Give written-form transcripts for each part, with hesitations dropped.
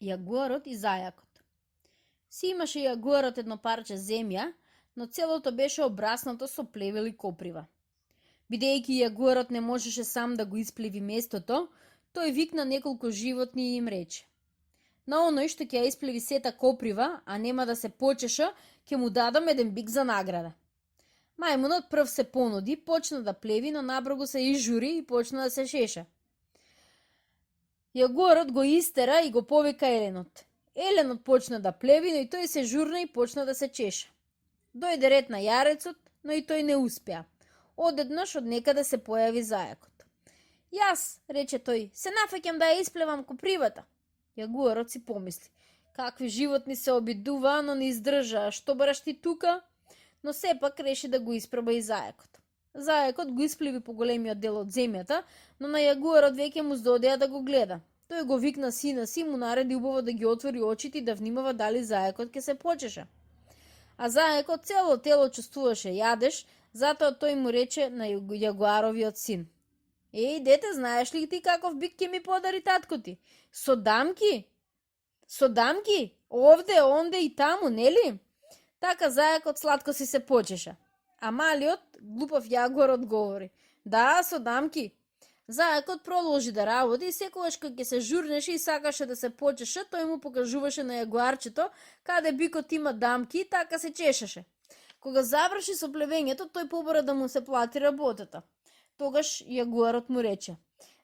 Јагуарот и зајакот. Си имаше јагуарот едно парче земја, но целото беше обраснато со плевел и коприва. Бидејќи јагуарот не можеше сам да го исплеви местото, тој викна неколку животни и им рече: на оној што ќе ја исплеви сета коприва, а нема да се почеша, ќе му дадам еден бик за награда. Мајмунот прв се понуди, почна да плеви, но набрзо се изжури и почна да се шеша. Јагуарот го истера и го повика еленот. Еленот почна да плеви, но и тој се журна и почна да се чеша. Дојде ред на јарецот, но и тој не успеа. Одеднаш од некаде се појави зајакот. Јас, рече тој, се нафаќам да ја исплевам копривата. Јагуарот си помисли: какви животни се обидуваа, но не издржаа, што бараш ти тука? Но сепак реши да го испроба и зајакот. Зајакот го исплеви поголемиот дел од земјата, но на јагуарот веќе му здодеа да го гледа. Тој го викна сина си, му нареди убаво да ги отвори очите и да внимава дали зајакот ќе се почеша. А зајакот цело тело чувствуваше јадеж, затоа тој му рече на јагуаровиот син: еј, дете, знаеш ли ти каков бик ќе ми подари татко ти? Со дамки? Со дамки? Овде, онде и таму, нели? Така зајакот сладко си се почеша. А малиот, глупав јагуар одговори: да, со дамки. Зајакот продолжи да работи и секогаш кога ќе се журнеше и сакаше да се почеша, тој му покажуваше на јагуарчето каде бикот има дамки и така се чешеше. Кога заврши со плевењето, тој побара да му се плати работата. Тогаш јагуарот му рече: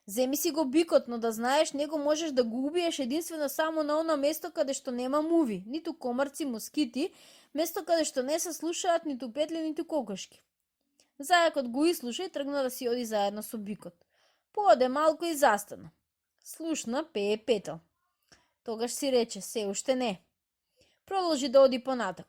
земи си го бикот, но да знаеш, него можеш да го убиеш единствено само на оно место каде што нема муви, ниту комарци, москити, место каде што не се слушаат ниту петли, ниту кокошки. Зајакот го ислуша и тргна да си оди заедно со бикот. Пооде малку и застана. Слушна, пее петел. Тогаш си рече: се уште не. Продолжи да оди понатак.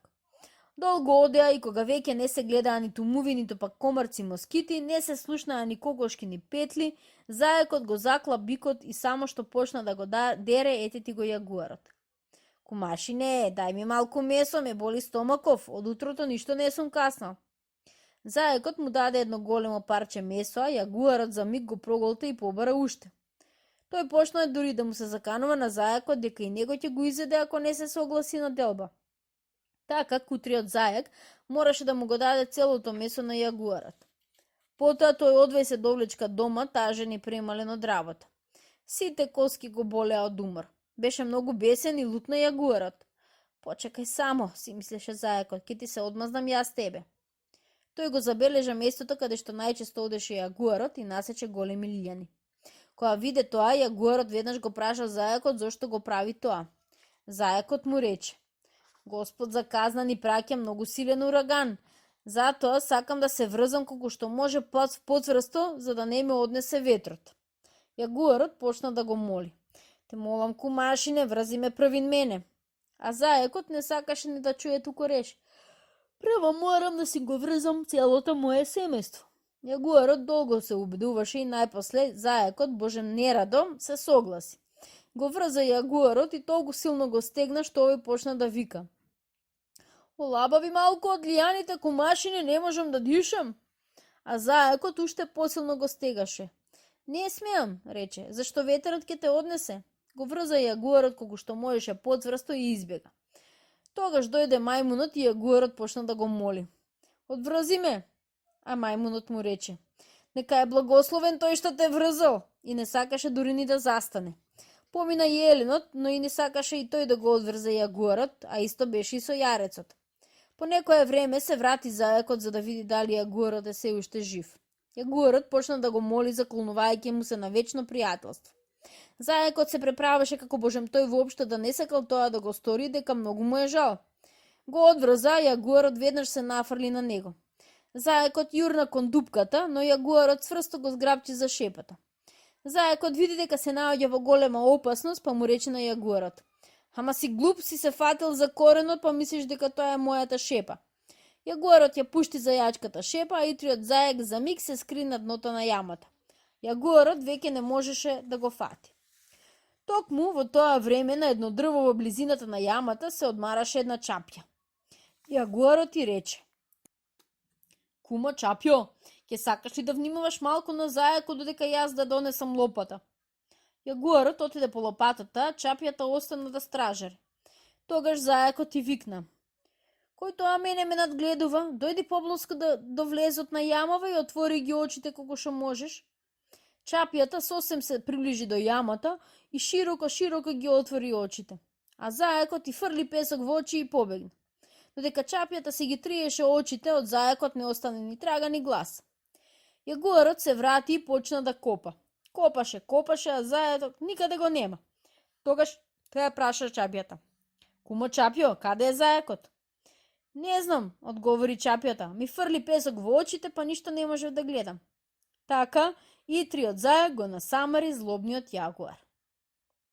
Долго одеа и кога веќе не се гледаа ниту муви, ниту пак комарци, москити, не се слушнаа ни кокошки, ни петли, зајакот го закла бикот и само што почна да го дере, етети го јагуарот. Кумашине, дај ми малку месо, ме боли стомаков, од утрото ништо не сум каснал. Зајакот му даде едно големо парче месо, а јагуарот за миг го проголта и побара уште. Тој почна дури да му се заканува на зајакот дека и него ќе го изеде ако не се согласи на делба. Така, кутриот зајак мораше да му го даде целото месо на јагуарот. Потоа тој одвај се довлечка дома, тажен и премален од работа. Сите коски го болеа од умор. Беше многу бесен и лут на јагуарот. Почекај само, си мислеше зајакот, ќе ти се одмазнам јас тебе. Тој го забележа местото каде што најчесто одеше јагуарот и насече големи лијани. Кога виде тоа, јагуарот веднаш го праша зајакот зошто го прави тоа. Зајакот му рече: Господ за казна ни праќа многу силен ураган, затоа сакам да се врзам колку што може поцврсто, за да не ме однесе ветрот. Јагуарот почна да го моли: те молам, кумашине, врзи ме првин мене. А зајакот не сакаше ни да чуе, туку рече: прво морам да си го врзам целото мое семејство. Јагуарот долго се убедуваше и најпосле зајакот, божем нерадо, се согласи. Го врза јагуарот и толку силно го стегна што овој почна да вика: олабави малку од лијаните, кумашине, не можам да дишам. А зајакот уште посилно го стегаше. Не смеам, рече, зашто ветерот ќе те однесе. Го врза јагуарот колку што можеше поцврсто и избега. Тогаш дојде мајмунот и јагуарот почна да го моли: одврзи ме. А мајмунот му рече: нека е благословен тој што те врзал, и не сакаше дури ни да застане. Помина и еленот, но и не сакаше и тој да го одврзе јагуарот, а исто беше и со јарецот. По некое време се врати зајакот за да види дали јагуарот е се уште жив. Јагуарот почна да го моли, заклонувајќи му се на вечно пријателство. Зајакот се преправаше како божем тој воопшто да не сакал тоа да го стори, дека многу му е жал. Го одврза, јагуарот веднаш се нафрли на него. Зајакот јурна кон дупката, но јагуарот цврсто го зграбчи за шепата. Зајакот види дека се наоѓа во голема опасност, па му рече на јагуарот: ама си глуп, си се фатил за коренот, па мислиш дека тоа е мојата шепа. Јагуарот ја пушти зајачката шепа, а итриот зајак за миг се скри на дното на јамата. Јагуарот веќе не можеше да го фати. Токму во тоа време на едно дрво во близината на јамата се одмараше една чапја. Јагуарот ти рече: кума Чапјо, ќе сакаш ли да внимаваш малку на зајакот додека јас да донесам лопата? Јагуарот отиде по лопатата, чапјата остана да стражари. Тогаш зајакот и викна: "Кој тоа мене ме надгледува? Дојди поблиску до влезот на јамава и отвори ги очите колку што можеш." Чапјата сосем се приближи до јамата и широко ги отвори очите. А зајакот и фрли песок во очи и побегна. Додека чапјата си ги триеше очите, од зајакот не остане ни трага ни глас. Јагуарот се врати и почна да копа. Копаше, а зајакот никаде го нема. Тогаш ја праша чапјата: "Кумо Чапјо, каде е зајакот?" "Не знам," одговори чапјата. "Ми фрли песок во очите, па ништо не можев да гледам." Така и триот зајак го насамари злобниот јагуар.